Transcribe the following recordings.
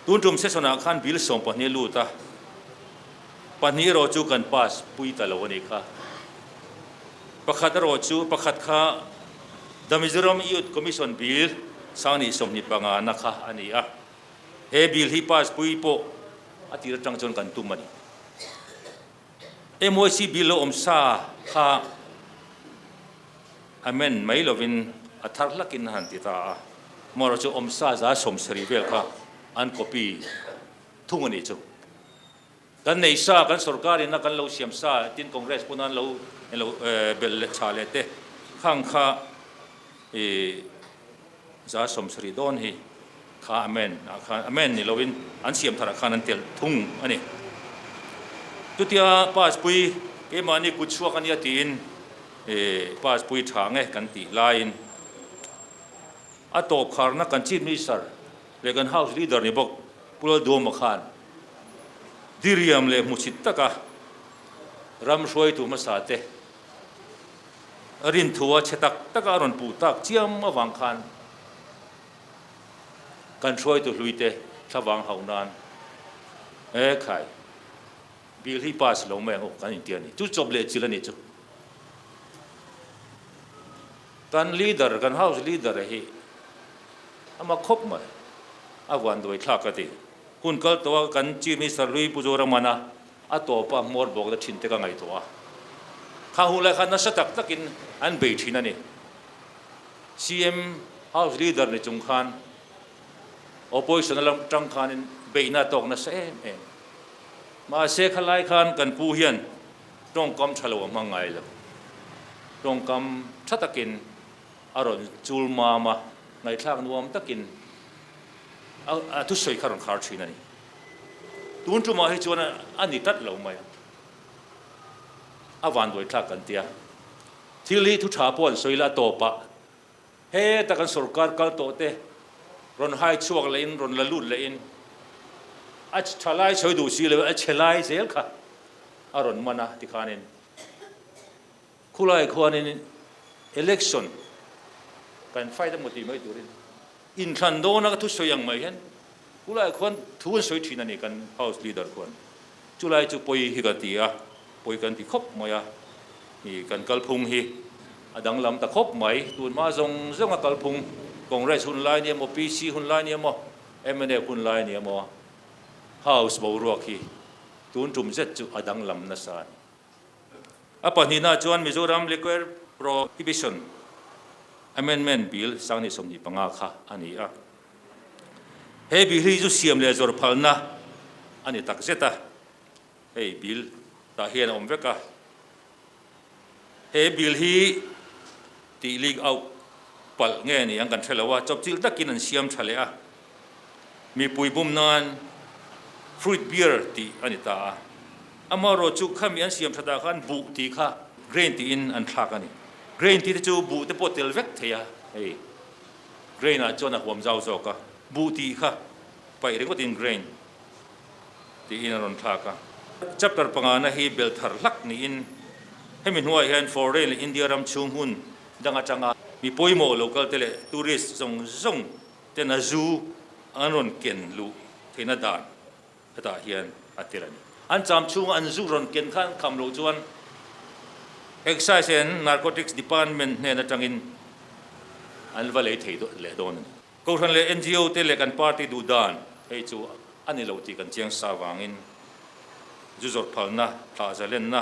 Tun tum session ah khan bill 12 lut a, pahnih erawh chu kan pass pui ta lo a nih kha. Pakhat erawh chu pakhat kha The Mizoram Youth Commission Bill 2025 na kha a ni a. He bill hi pass pui pawh a tir atang chuan kan tum a ni. MYC bill lo awm sa kha amend mai lovin a thar hlakin a han ti ta a, amaherawhchu chu awm sa 70% vel kha an copy thung a nih chu. Kan nei sa, kan sorkar in a kan lo siam sa, tin Congress pawn an lo belh leh chhah leh te khang kha i 70% dawn hi kha amend ah khan amend ni lovin an siam tharah khan an telh thung a ni. Chutia pass pui keimahni kut chhuak a nia tiin pass pui tha nge kan tih laiin a tawp kharna kan Chief Minister leh kan House Leader ni bawk Pu Lalduama khan diriam leh hmuchhit taka ram hruaitu hmasa te rinthua chhe tak taka a rawn puh tak chiam avang khan kan hruaitu hlui te thlavang hauh nan e khai bill hi pass lo mai ang aw kan inti a ni. Chu chawp leh chil a ni chu. Kan leader, kan house leader hi ama khawp mai a vanduai thlak a ti. Hun kal tawh a kan Chief Minister hlui Pu Zoramana a tawpa hmawr bawkna thin te ka ngaihtuah a. Kha hun lai khan nasa tak takin an bei thin a ni. CM House Leader ni chung khan Opposition a lam tang khanin beihna a tawk nasa em em. Mahse khalai khan kan pu hian tawngkam tha lo a hmang ngai lo. Tawngkam tha takin a rawn chul mam a, ngaihthlak nuam takin a thusawi kha a rawn khar thin a ni. Tun tumah hi chuan a ni tlat lo mai a, a vanduaithlak kan tia. Thil hi thu tha pawh an sawi la a tawpah heta kan sorkar kal tawh te rawn hai chhuak lehin rawn la lut lehin a tha lai sawi duh si lo a chhe lai zel kha a rawn man a tikhanin khulai khuanin election kan fight emaw tih mai turin inthlan dawna ka thusawi ang mai hian khulai khuan thu an sawi thin a ni kan house leader khuan. Chulai chu pawi hi ka ti a, pawi kan ti khawp mai a, i kan kalphung hi a danglam ta khawp mai. Tun hma zawng zawng a kalphung, Congress hun lai ni emaw, PC hun lai ni emaw, mnf hun lai ni emaw, House boruak hi tun tum zet chu a danglam nasa a ni. A pahnihna chuan Mizoram Liquor Prohibition Amendment Bill 2025 kha a ni a. He bill hi zu siam leh zawrh phalna a ni tak zet a, hei bill tah hian a awm vek a. He bill hi tih leak out palh nge ni ang kan hre lo a, chawpchilh takin an siam tha leh a, mipui bum nan fruit beer tih a ni ta a. Amaherawh chu khami an siam thatah khan buh tih kha grain tiin an thlak a ni. Grain tih te chu buh te pawh tel vek thei a hei. Grain ah chuan a huam zau zawk a, buh tih kha paih ringawtin grain tiin a rawn thlak a. Chapter pangana hi bel thar hlak niin hemi hnuaiah hian foreign leh India ram chhung hmun dang atanga mi pawimawh lo kal te leh tourist zawng zawng ten a zu an rawn ken luh theihna dan hetah hian a tel a ni. An cham chhunga an zu rawn ken kha an kham loh chuan Excise and Narcotics Department hnen atangin an va lei thei leh dawn a ni. Kohhran leh ngo te leh kan party duh dan hei chu a ni lo tih kan chiang sa vangin zu zawrh phalna, thlah zalenna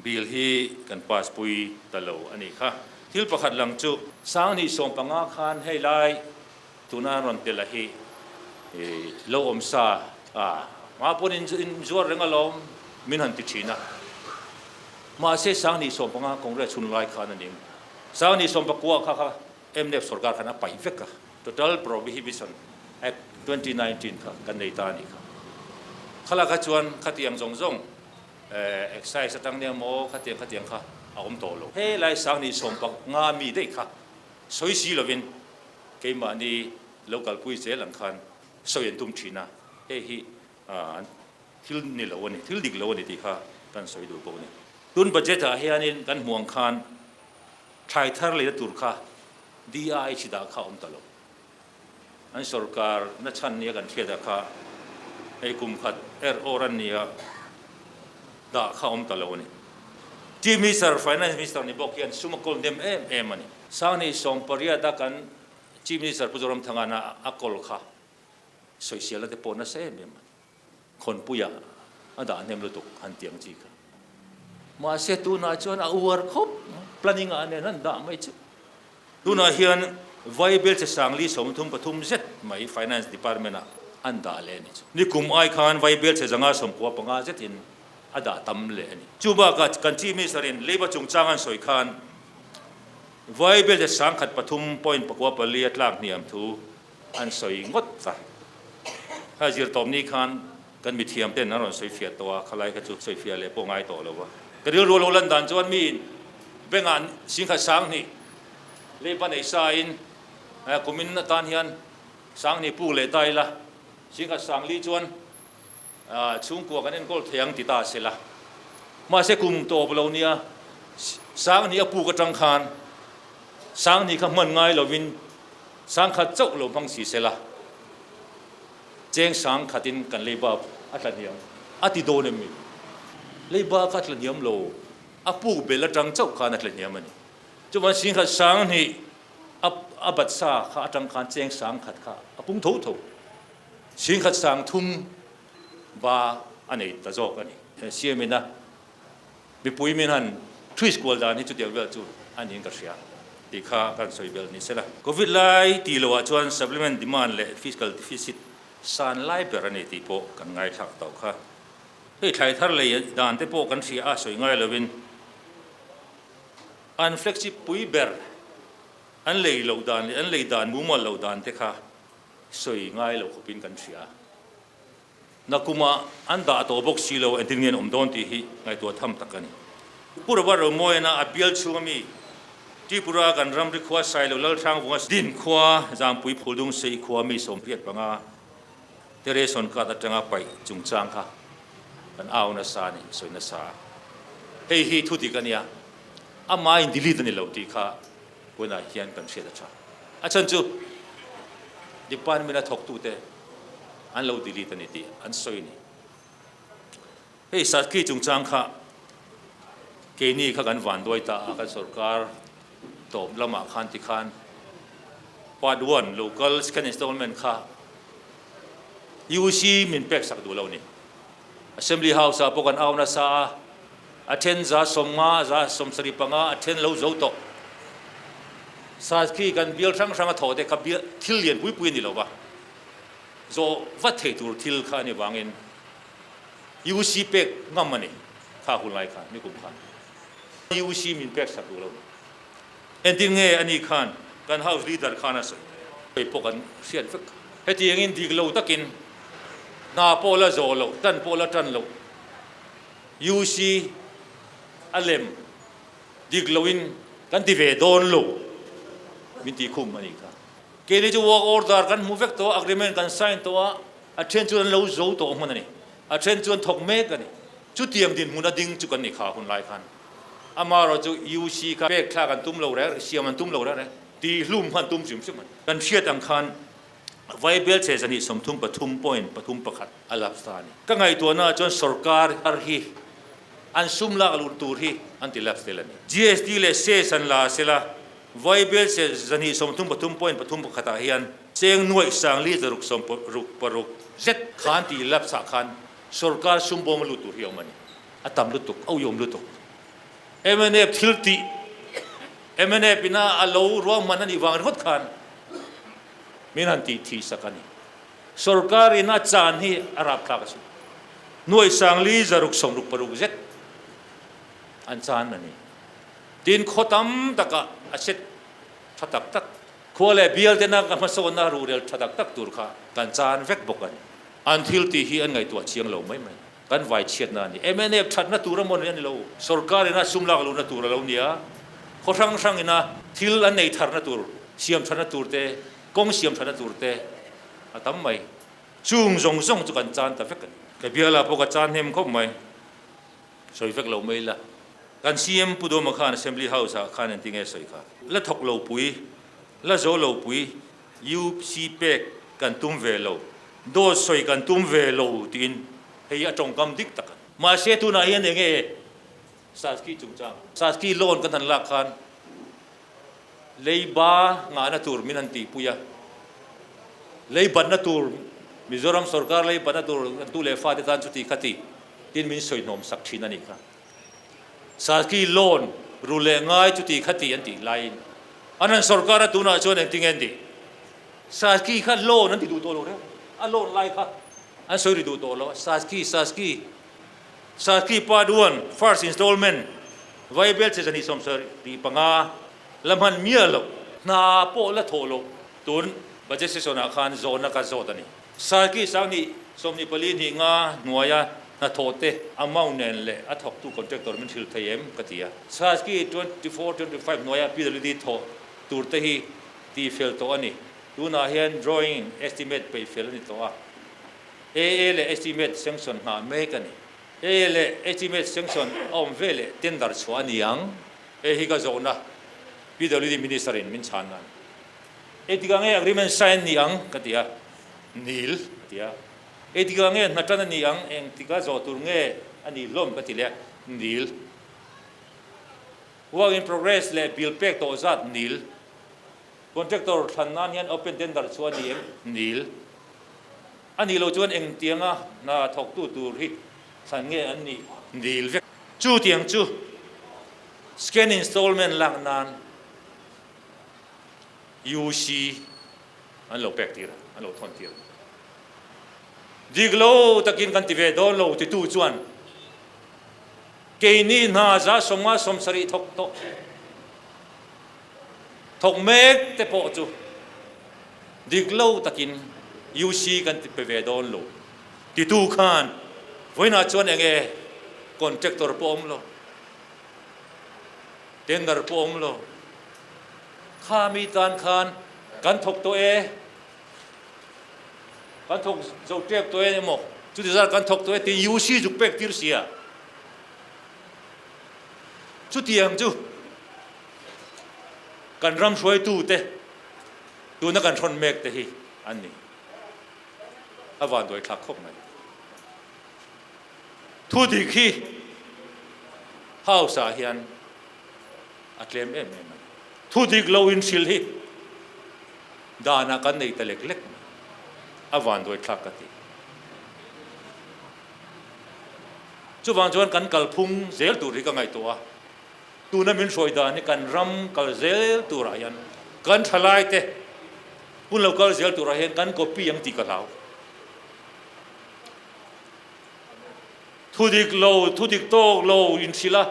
bill hi kan pass pui ta lo a nih kha. Thil pakhat lang chu 2015 khan hei lai Tuna an rawn tel a hi lo awm sa a, hma pawn in zuar reng alawm min han ti thin a. Mahse 2015 Congress hun lai khan a ning. 2019 kha kha mnf sorkar khan a paih vek a. Total Prohibition Act 2019 kha kan nei ta a nih kha. Khalak kha chuan khatiang zawng zawng excise atang nia maw khatiang khatiang kha a awm tawh lo. Helai 2015 mi daih kha sawi si lovin Keimahni lo kalpui zel ang khan sawi an tum thin a, hei hi an thil ni lo a ni, thil dik lo a ni tih kha kan sawi duh bawk a ni. Tun budget ah hianin kan hmuh ang khan thlai thar leina tur kha DIH dah kha a awm ta lo. An sorkar na chhan nia kan hriat ah kha hei kum khat er awr an nia dah kha awm ta lo a ni. Chief Minister, Finance Minister ni bawk hian sum a kawl hnem em em a ni. Sangni 18 a kan Chief Minister Pu Zoramthanga na a kawl kha sawiselna te pawh nasa em em a ni. Khawnpuia a dah hnem lutuk han tih ang chi kha. Mahse tunah chuan a uar khawp mai, planning ah nen an dah mai chu. Tunah hian Vaibel che sangli 33 zet mai Finance Department ah an dah leh a ni chu. Nikum ai khan Vaibel che 195 zetin a dah tam leh a ni. Chu bakah kan Chief Minister in Labour chungchang an sawi khan Vaibel che 1003.94 a tlak hniam thu an sawi ngawt a. Kha zirtawpni khan kan mithiam ten an rawn sawi fiah tawh a, khalai kha chu sawi fiah leh pawh ngai tawh lo va. Ka rilru lo lan dan chuan mi bengah singkhat 2000 leiba nei sa in kumin atan hian 2000 puk leh ta ila, singkhat 4000 chuan chhungkua kan enkawl thei ang ti ta se la. Mahse kum tawp lo nia, 2000 a puk atang khan 2000 kha hman ngai lovin 10,000 chauh lo hmang si se la, cheng 10,000 in kan leiba a tla hniam a ti dawn em mi? Leiba kha a tla hniam lo, a puk bel atang chauh khan a tla hniam a ni. Chuvan 10,000 20 a bat sa kha atang khan cheng 10,000 kha a pung tho tho. 10,000 30 ba a nei ta zawk a ni. Siamina mipui min han twist kual dan hi chutiang vel chu a niin ka hria tih kha kan sawi vel ni sela. Covid lai tih loah chuan supplement demand leh fiscal deficit san lai ber a ni tih pawh kan ngaithlak tawh kha. Hei thlai thar lei dan te pawh kan hria a, sawi ngai lovin an flagship pui ber an lei loh dan leh an lei dan mumal loh dan te kha sawi ngai lo khawpin kan hria. Nakuma an dah tawh bawk si lo engtin nge an awm dawn tih hi ngaihtuah tham tak a ni. Pu Robert Romoyana a bial chhunga mi Tripura kan ramri khua Sailo Lalhrangvunga din khua Zampui Phuldung Sei khua mi 85 te ration card atanga paih chungchang kha kan au nasa a ni, sawi nasa a. Hei hi thu dik a nia, amah in delete a ni lo tih kha Tunah hian kan hriat a tha. A chhan chu department a thawktute an lo delete a ni tih an sawi a ni. Hei Satki chungchang kha keini kha kan vanduai ta a, kan sorkar tawp lamah khan tikhan part one local second installment kha UC min pek sak duh lo a ni. Assembly House ah pawh kan au nasa a, a then 150, 75, a then lo zo tawh. Sazki kan bial hrang hrang a thawh te kha bial thil lian pui pui a ni lo va, zawh vat thei tur thil kha a ni vangin UC pek ngam a ni kha hun lai khan, nikum khan. UC min pek sak duh lo ni. Entin nge a ni khan kan House Leader khan a sawi? Hei pawh kan hriat vek. Hetiangin dik lo takin hna pawh la zawh loh, tan pawh la tan loh, UC a lem dik loin kan ti ve dawn lo min tih khum a nih kha. Keini chu work order kan hmu vek tawh a, agreement kan sign tawh a, a then chuan an lo zo tawh hmun a ni, a then chuan thawk mek a ni. Chutiang dinhmun a ding chu kan ni kha hun lai khan. Amaherawh chu UC kha pek thlak an tum lo reng reng, siam an tum lo reng reng, tihlum kha an tum hrim hrim a ni. Kan hriat ang khan Vaibel che 233.31 a lapse ta a ni. Ka ngaihtuahna ah chuan sorkar hi an sum lak luh tur hi an ti lapse tel a ni. GST leh cess an la sela Vaibel che 233.31 ah hian cheng nuaih sangli 666 zet khan ti lapse ah khan sorkar sum bawm a lut tur hi a awm a ni. A tam lutuk, a uiawm lutuk. Mnf thil tih, mnf ina a lo ruahman a nih vang ringawt khan min han tih thih sak a ni. Sorkar in a chan hi a rapthlak a si. Nuaih sangli 666 zet an chan a ni. Tin, khaw tam takah a set tha tak tak, khua leh bial tena ka hmasawnna ruhrel tha tak tak tur kha kan chan vek bawk a ni. An thil tih hi an ngaihtuah chiang lo mai mai. Kan vai chhiatna a ni. Mnf thatna tur a maw ni a ni lo. Sorkar ina sum lak luhna tur a lo ni a, khaw hrang hrang ina thil an nei tharna tur, siam thatna tur te, kawng siam thatna tur te a tam mai. Chung zawng zawng chu kan chan ta vek a ni. Ka biala pawh ka chan hnem khawp mai. Sawi vek lo mai ila. Kan CM Pu Dawma khan Assembly House ah khan engtinge sawi kha? La thawk lo pui, la zo lo pui, UC pek. kan tum ve lo, dawt sawi kan tum ve lo tiin hei a tawngkam dik tak a ni. Mahse tunah hian eng nge Saski chungchang? Saski loan kan han lak khan leiba ngahna tur min han tihpui a, leibatna tur Mizoram sorkar leibatna tur kan tu leh fate tan chuti khati tin min sawi hnawm sak thin a nih kha. Saski loan ru leh ngai chuti khati an tih laiin an han sorkar a tunah chuan engtin nge an tih? Saski kha loan an ti duh tawh lo reuh, a loan lai kha an sawi ri duh tawh lo a, Saski, Saski, Saski part one, first installment, Vaibel che zahnih 75 la hman miah loh, hna pawh la thawh loh tun budget session ah khan zawhna ka zawt a ni. Saski 2024 hnih nga hnuaia hnathawh te amount nen leh a thawktu contractor min hrilh thei em ka ti a. Saski 24, 25 hnuaia PWD thawh tur te hi tih fel tawh a ni. Tunah hian drawing estimate peih fel a ni tawh a. AA leh estimate sanction nghah mek a ni. AA leh estimate sanction a awm ve leh tender chhuah a ni ang. Hei hi ka zawhna PWD Minister in min chhan a ni. Engtikah nge agreement sign ni ang ka ti a, nil a ti a. Engtikah nge hna tan a ni ang, engtika zawh tur nge a nih hlawm ka ti leh a, nil. Work in progress leh bill pek tawh zat nil. Contractor thlan nan hian open tender chu a ni em? Nil. A nih loh chuan engtianga hna thawktu tur hi thlan nge an nih? Nil vek. Chutiang chu scan installment lak nan UC an lo pek tir a, an lo thawn tir a. Dik lo takin kan ti ve dawn lo titu chuan keini hna 150 70 thawk tawh. Thawk mek te pawh chu dik lo takin UC kan ti pe ve dawn lo titu khan vawiinah chuan eng nge contractor pawh awm lo, tender pawh awm lo, kha mi tan khan kan thawk tawh e, kan thawk zo tep tawh e emaw chuti zar kan thawk tawh e tiin UC zuk pek tir sia. Chutiang chu kan ram hruaitute tuna kan hrawn mek te hi an ni. A vanduai thlak khawp mai. Thu dik hi House ah hian a tlem em em a ni. Thu dik lo inhrilh hi danah kan nei ta lek lek mai. A vanduai thlak ka ti. Chuvang chuan kan kalphung zel tur hi ka ngaihtuah a, tuna min hruai dan hi kan ram kal zel turah hian kan thalaite hun lo kal zel turah hian kan copy ang tih ka hlau. Thudik lo, thudik tawk lo inhrilh a,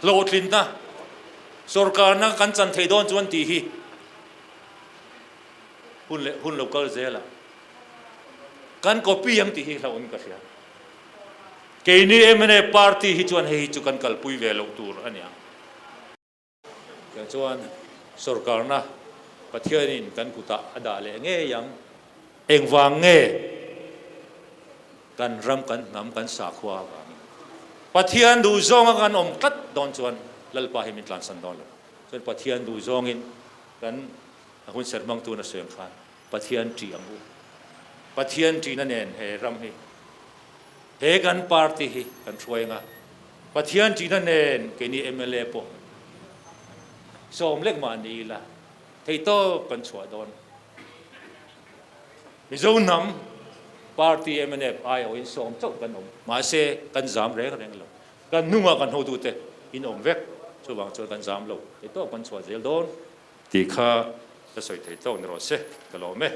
hlawhtlinna, sorkarna kan chan thei dawn chuan tih hi hun leh hun lo kal zel a. Kan copy ang tih hi hlauhawm ka hria. Keini mna party hi chuan hei hi chu kan kalpui ve loh tur a nia. Tiang chuan sorkarna Pathianin kan kutah a dah leh ngei ang. Engvang nge kan ram kan hnam kan sakhua avangin Pathian duh zawnga kan awm tlat dawn chuan Lalpa hi min tlansan dawn lo. Chuan Pathian duh zawngin kan hunserh hmangtu na sawi ang khan Pathian ṭih ang u. Pathian ṭihna nen he ram hi, he kan party hi kan hruai ang a, Pathian ṭihna nen keini mla pawh sawm lek mah ni ila theihtawp kan chhuah dawn. Mizo hnam party mnf aiawhin sawm chauh kan awm, mahse kan zam reng reng lo. Kan hnungah kan hotute in awm vek, chuvang chuan kan zam lo, theihtawp kan chhuah zel dawn. Tih kha ka sawi thei tawk ni rawh se, ka lawm e.